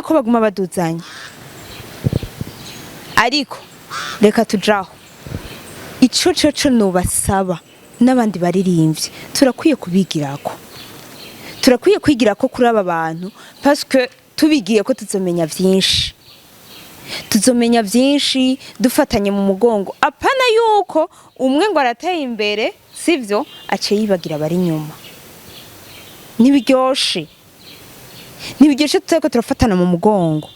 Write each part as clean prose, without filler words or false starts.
Ko baguma baduzanya, ariko reka tujaho. Ico co nobasaba n'abandi baririmbyi, turakwiye kubigirako, turakwiye kwigira ko kuri aba bantu, parce que tubigiye ko tuzomenya vyinshi, tuzomenya vyinshi dufatanye mu mugongo. Apana yuko umwe ngo arateye imbere, sivyo, aciye yibagira abari inyuma. Ntibiryoshe, ntibiryoshe tutariko turafatana mu mugongo.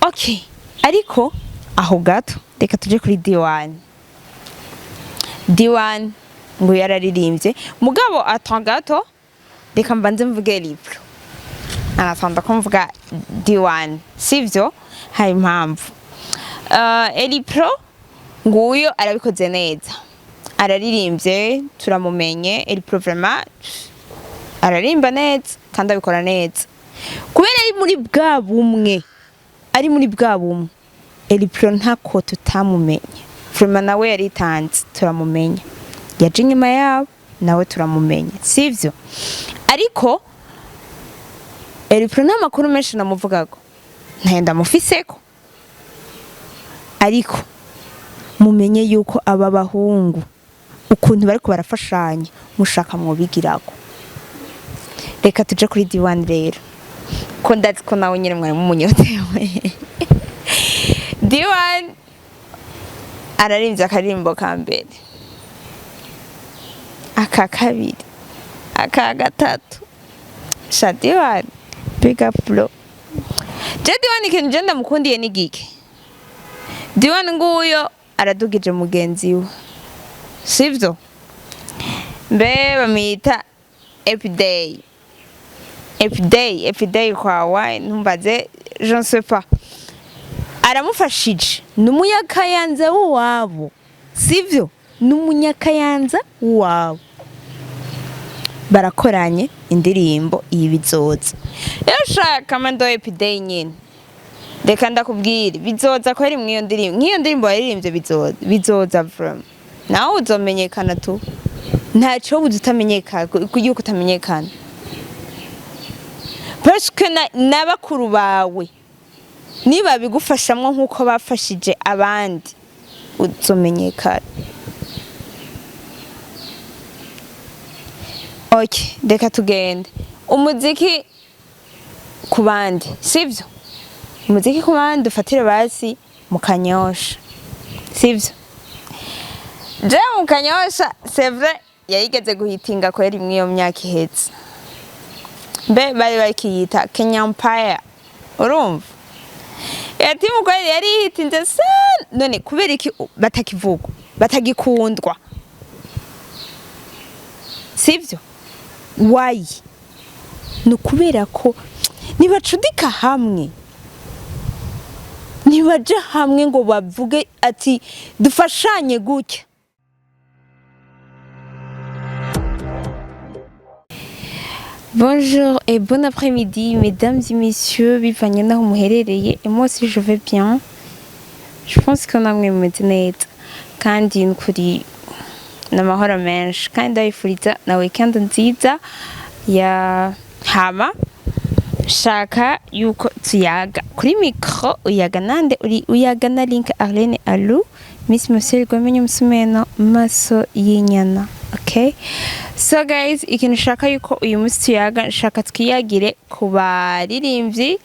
Okay, ariko aho gato reka tuje kuri D1. D1 ngo yararirimbye, mugabo attends gato, reka mbanze mvuge Lipro anatanda ko mvuga D1, sivyo? Hari impamvu. Elipro nguyo arabikoze neza, araririmbye, turamumenye. Elipro vraiment ararimba neza kandi abikora neza kubera ari muri bwa bumwe, ari muri bwa bumwe. Elipro ntako tutamumenye vraiment, nawe yaritanze turamumenya, yaje inyuma yabo nawe turamumenya, sivyo? Ariko Elipro nta makuru menshi namuvugako, ntayo ndamufiseko. Ariko mumenye yuko aba bahungu ukuntu bariko barafashanya, mushaka mwobigirako. Reka tuje kuri D1 rero, ko ndazi ko nawe nyine mwari mumunyotewe. D1 ararimbye akaririmbo ka mbere, aka kabiri, aka gatatu. Sha D1, big up bro. Je D1 ikintu je ndamukundiye ni gike. D1 nguyo aradugije mugenzi we, sivyo? Mbe bamwita Epiday, Epiday, Epiday kwawa ntumbaze, je ne sais pas. Aramufashije, ni umunyakayanza w'iwabo, sivyo? Ni umunyakayanza w'iwabo, barakoranye indirimbo iyi Bizoza. Rero shaka mando Epiday nyene, reka ndakubwire, bizoza ko ari mw'iyo ndirimbo, nk'iyo ndirimbo waririmbye Bizoza. Bizoza vraiment, nawe uzomenyekana tu, ntacyo buze utamenyekana, yuko utamenyekana, parce que na bakuru bawe niba bigufashamwo nk'uko bafashije abandi, uzomenyekana. Okay, reka tugende umuziki ku bandi, sivyo? Umuziki ku bandi, ufatire basi mu Kanyosha, sivyo? Je mu Kanyosha, c'est vrai, yarigeze guhitinga kweri mw'iyo myaka iheze. Mbe bari bakiyita Kenya Empire, urumva yatimu kweri yari yihitinze sana. None kubera iki batakivugwa, batagikundwa, sivyo? Why? Ni ukubera ko ntibacudika hamwe, ntibaja hamwe ngo bavuge ati dufashanye gutya. Bonjour et bon après-midi, mesdames et messieurs, bivanye naho muherereye. Et moi aussi je vais bien. Je pense que namwe mumeze neza kandi nukuri n'amahoro menshi, kandi ndabifuriza na weekend nziza ya hama. Shaka yuko tuyaga kuri micro, uyaga nande? Uri uyaga na Link Arlene Alu, Miss Monsieur Rwamenye Musumeno Maso y'inyana. Okay, so guys, ikintu nshaka yuko uyu munsi tuyaga, nshaka twiyagire ku baririmbyi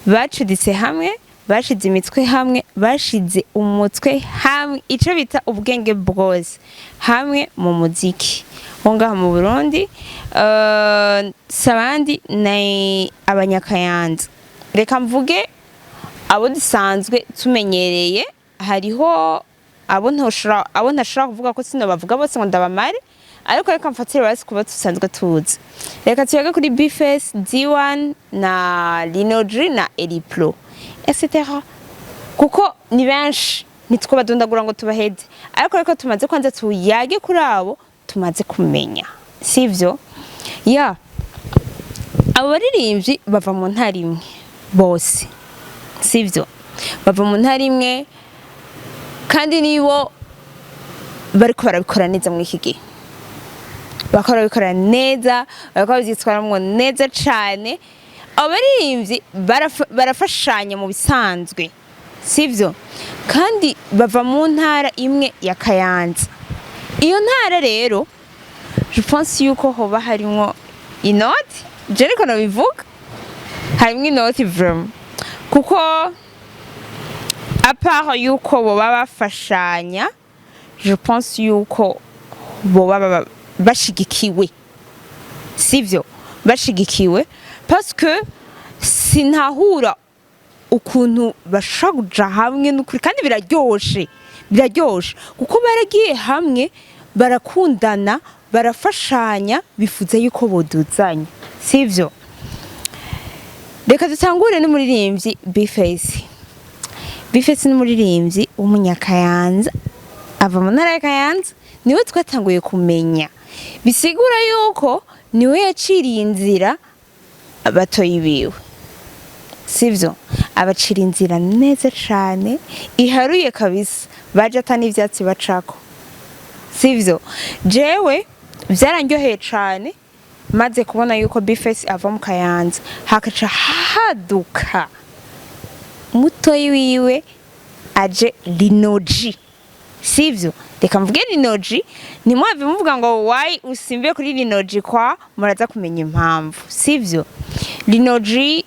bacuditse hamwe, bashize imitwe hamwe, bashize umutwe hamwe, ico bita ubwenge bwose hamwe mu muziki wo ngaha mu Burundi. Sabandi ni abanyakayanza. Reka mvuge abo dusanzwe tumenyereye. Hariho abo ntashobora kuvuga ko sino bavuga bose ngo ndabamare, ariko reka mfatire basi kuba dusanzwe tuzi. Reka tuyage kuri Bface, D1 na Lino G na Elipro, etc, kuko ni benshi, ntitwobadondagura ngo tubaheze. Ariko reka tumaze kwanza tuyage kuri abo tumaze kumenya, sivyo? Ya abo baririmbyi bava mu ntara imwe bose, sivyo? Bava mu ntara imwe kandi nibo bariko barabikora neza muri iki gihe, bakora babikora neza, bariko bavyitwaramwo neza cane. Abo baririmbyi barafashanya mu bisanzwe, sivyo? Kandi bava mu ntara imwe ya Kayanza. Iyo ntara rero, je pense yuko hoba harimwo inoti. Je ariko nabivuga, harimwo inoti vraiment, kuko à part yuko boba bafashanya, je pense yuko boba bashigikiwe, sivyo? Bashigikiwe, parce que sinahura ukuntu bashobora kuja hamwe n'ukuri. Kandi biraryoshe, biraryoshe kuko baragiye hamwe, barakundana, barafashanya, bifuza yuko boduzanya, sivyo? Reka dutangure n'umuririmbyi B-Face. B-Face n'umuririmbyi w'umunyakayanza, ava mu ntara ya Kayanza. Niwe twatanguye kumenya, bisigura yuko niwe yaciriye inzira abatoyi biwe, sivyo? Abacira inzira neza cane, iharuye kabisa, baje ata n'ivyatsi bacako, sivyo? Jewe vyarandyoheye cane maze kubona yuko B-Face ava mu Kayanza, hakaca haduka mutoyi wiwe aje Lino-G, sivyo? Reka mvuge Lino-G, ntimwave muvuga ngo why usimbiye kuri Lino-G, kwa muraza kumenya impamvu, sivyo? Lino-G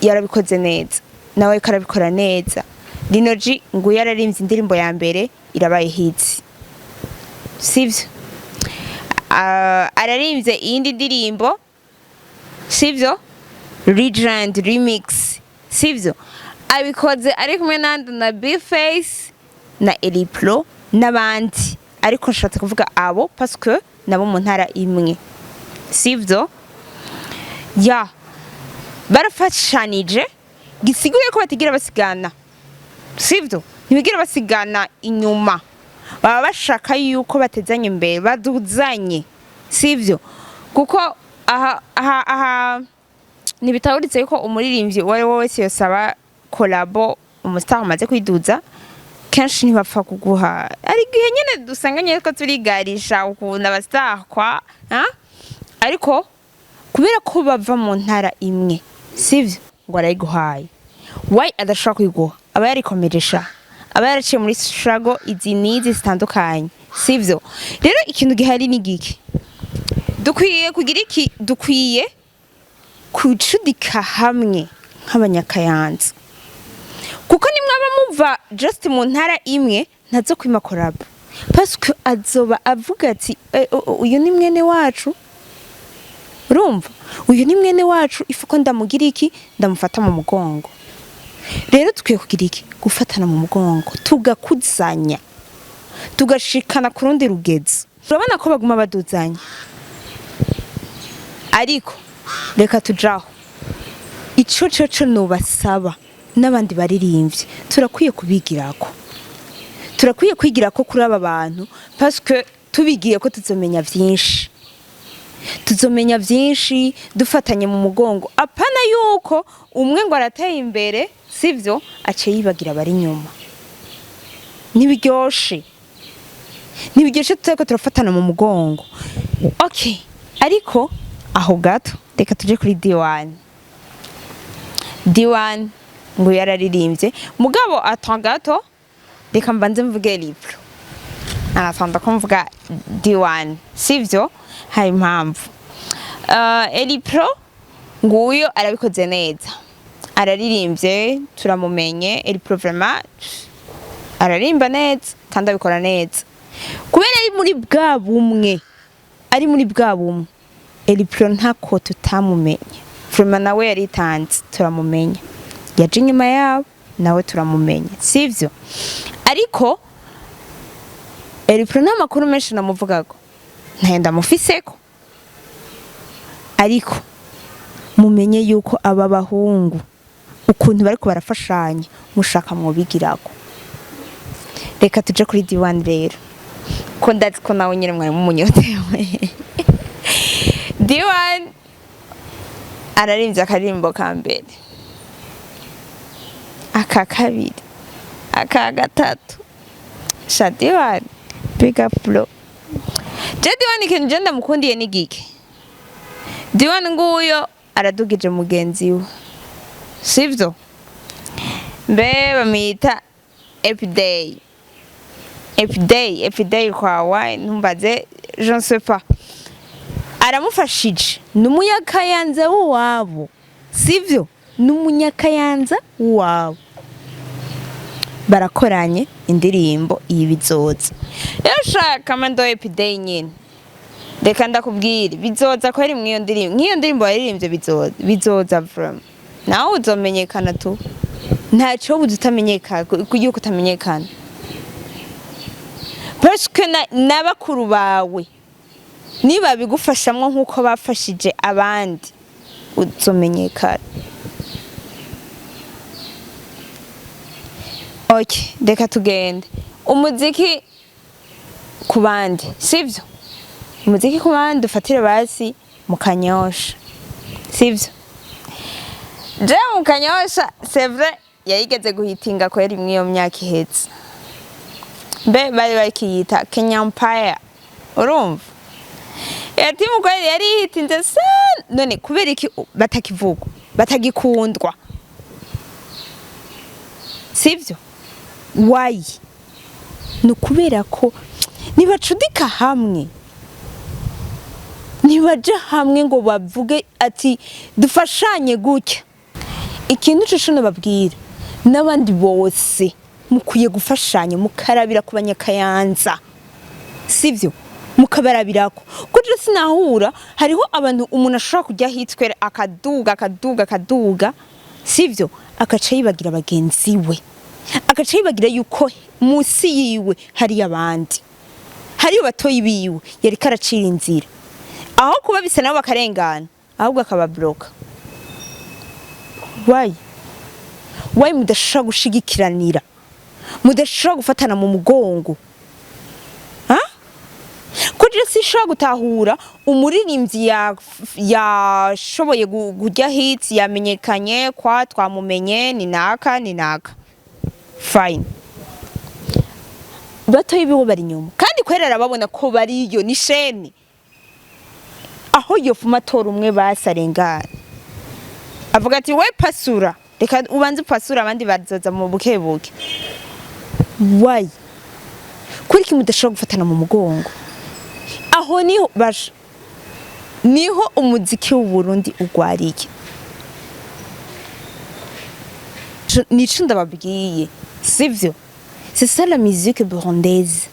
yarabikoze neza, nawe ariko arabikora neza. Lino-G ngo yararimbye indirimbo ya mbere irabaye hit, sivyo? Ararimbye iyindi ndirimbo, sivyo? Legend Remix, sivyo? Abikoze ari kumwe nandi na B-Face na Elipro n'abandi, ariko nshatse kuvuga abo parce que nabo mu ntara imwe, sivyo? Ya barafashanije, gisiguye ko batigira basigana, sivyo? Ntibigira basigana inyuma, baba bashaka yuko batezanye imbere, baduzanye, sivyo? Kuko aha ntibitahuritse yuko umuririmbyi uwo ari we wese yosaba collabo umustar umaze kwiduza, kenshi ntibapfa kuguha. Hari igihe nyene dusanga ko turigarisha ukuntu abastar kwa ha? Ariko kubera ko bava mu ntara imwe, sivyo? Ngo arayiguhaye, why adashobora kuyiguha? Aba yarikomeresha, aba yaraciye muri struggle izi n'izi zitandukanye, sivyo? Rero ikintu gihari ni giki? Dukwiye kugira iki? Dukwiye kucudika hamwe nk'abanyakayanza, kuko nimwaba muva just mu ntara imwe, ntazo kwima collabo, parce que azoba avuga ati: "Eh, uyu ni mwene wacu." Urumva, uyu ni mwene wacu, ifu ko ndamugira iki? Ndamufata mu mugongo. Rero dukwiye kugira iki? Gufatana mu mugongo, tugakuzanya, tugashikana ku rundi rugezo. Urabona ko baguma baduzanya, ariko reka tujaho. Ico coco nobasaba n'abandi baririmbyi, turakwiye kubigirako, turakwiye kwigira ko kuri aba bantu, parce que tubigiye ko tuzomenya vyinshi, tuzomenya vyinshi dufatanye mu mugongo. Apana yuko umwe ngo arateye imbere, sivyo, ace yibagira abari inyuma. Ntibiryoshe, ntibiryoshe tutariko turafatana mu mugongo. Okay, ariko aho gato reka tuje kuri D1. D1 ngo yararirimbye, mugabo attends gato, reka mbanze mvuge Lipro. Anatanda ko mvuga D1, sivyo? Hari impamvu. Elipro nguyo arabikoze neza, araririmbye, turamumenye. Elipro vraiment ararimba neza kandi abikora neza kubera ari muri bwa bumwe, ari muri bwa bumwe. Elipro ntako tutamumenye vraiment, nawe yaritanze, turamumenya. Yaje inyuma yabo, nawe turamumenya, sivyo? Ariko Elipro nta makuru menshi namuvugako, ntayo ndamufiseko. Ariko mumenye yuko aba bahungu ukuntu bariko barafashanya, mushaka mwobigirako. Reka tuje kuri D1 rero, ko ndazi ko nawe nyine mwari mumunyotewe. D1 ararimbye akaririmbo ka mbere, aka kabiri, aka gatatu. Sha D1, big up bro. Je D1, ikintu je ndamukundiye ni gike? D1 nguyo. Aradugije mugenzi we, sivyo? Mbe bamwita Epiday, Epiday, Epiday kwawa, ntumbaze, je ne sais pas. Aramufashije, ni umunyakayanza w'iwabo, sivyo? Ni umunyakayanza w'iwabo, barakoranye indirimbo iyi Bizoza. Rero shaka mando Epiday nyene, reka ndakubwire, bizoza ko ari mw'iyo ndirimbo, nk'iyo ndirimbo waririmbye Bizoza. Bizoza vraiment, nawe uzomenyekana tu, ntacyo buze utamenyekana, yuko utamenyekana, parce que na bakuru bawe niba bigufashamwo nk'uko bafashije abandi, uzomenyekana. Ok, reka tugende umuziki ku bandi, sivyo? Umuziki ku bandi, ufatire basi mu Kanyosha, sivyo? Je mu Kanyosha, c'est vrai, yayigeze guhitinga kweri mw'iyo myaka iheze. Mbe bari bakiyita Kenya Empire, urumva iyo timu kweri yari yihitinze sana. None kubera iki batakivugwa, batagikundwa, sivyo? Why? Ni ukubera ko ntibacudika hamwe, ntibaja hamwe ngo bavuge ati dufashanye gutya. Ikintu coco nababwira n'abandi bose, mukwiye gufashanya, mukarabira ku banyakayanza, sivyo? Mukabarabirako, kuko je sinahura, hariho abantu umuntu ashobora kujya hitwera akaduga, akaduga, akaduga, sivyo? Agaca yibagira bagenzi we, agaca yibagira yuko munsi yiwe hari abandi, hariyo batoyi biwe yariko aracira inzira. Aho kuba bisa nabo bakarengana, ahubwo akababloka. Why? Why mudashobora gushigikiranira, mudashobora gufatana mu mugongo? Ha? Ko je sinshobora gutahura umuririmbyi yashoboye kujya hits, yamenyekanye, kwa twamumenye ni naka, ni naka, fine, batoyi biwe bari inyuma, kandi kwera arababona ko bariyo ni sheni, aho yofuma atora umwe basi arengana, avuga ati we pasura, reka ubanze upasura, abandi bazoza mu bukebuke. Why? Kuri kimwe udashobora gufatana mu mugongo, aho niho basha, niho umuziki w'u Burundi ugwariye. Nico ndababwiye, sivyo? C'est ça la musique burundaise,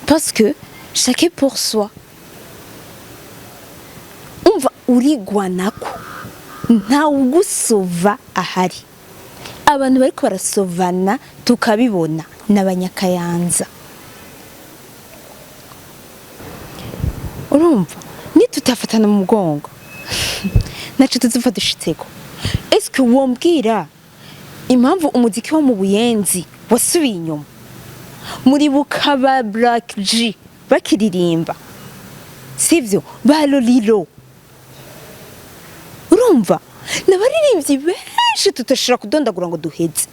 parce que chacun pour soi. Umva, urigwanako, ntawugusova ahari. Abantu bariko barasovana tukabibona n'abanyakayanza, urumva? Nitutafatana mu mugongo, naco tuzopfa dushitseko. Eske wombwira impamvu umuziki wo mu Buyenzi wasubiye inyuma? Muribuka ba Black G bakiririmba, sivyo? Ba Lolilo, urumva, n'abaririmbyi benshi tutashobora kudondagura ngo duheze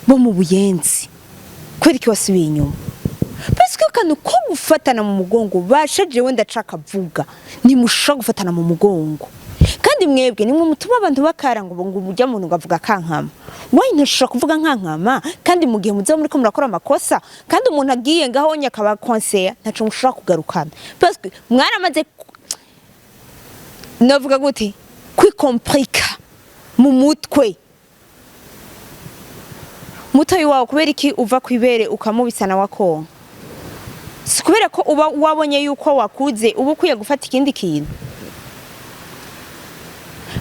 bo mu Buyenzi. Kubera iki wasubiye inyuma? Parce que akantu ko gufatana mu mugongo basha, jewe ndacaka vuga, ntimushobora gufatana mu mugongo. Kandi mwebwe nimwe mutuma abantu bakara ngo ujya muntu ngo avuga kankama. Why ntashobora kuvuga nkankama? Kandi mu gihe muza muriko murakora amakosa, kandi umuntu agiye ngaho nyakaba conseiller, ntaco mushobora kugarukana, parce que mwaramaze novuga gute, kwikomplika mu mutwe. Mutoyi wawe, kubera iki uva kwibere ukamubisana wakonka? Si kubera ko uba wabonye yuko wakuze, uba ukwiye gufata ikindi kintu?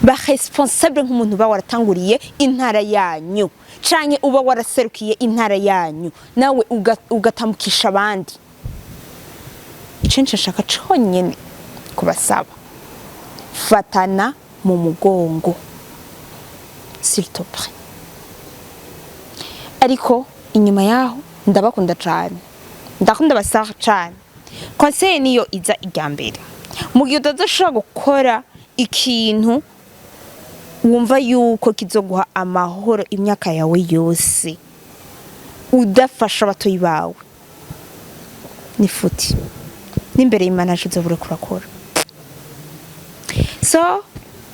Ba responsable nk'umuntu uba waratanguriye intara yanyu, canke uba waraserukiye intara yanyu, nawe ugatambukisha abandi. Ico nico nshaka conyene kubasaba: fatana mu mugongo, s'il te plaît. Ariko inyuma yaho ndabakunda cane, ndakunda basaha cane. Conseil niyo iza irya mbere: mu gihe utazoshobora gukora ikintu wumva yuko kizoguha amahoro imyaka yawe yose udafasha abatoyi bawe, ni futi n'imbere y'Imana ntaco uzobura kurakora. So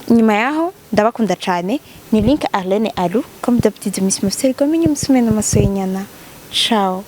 nyuma yaho, ndabakunda cyane. Ni Link Arlene Alu, comme d'habitude, Miss Mufsel Gomenye Musume n'amaso y'inyana. Ciao.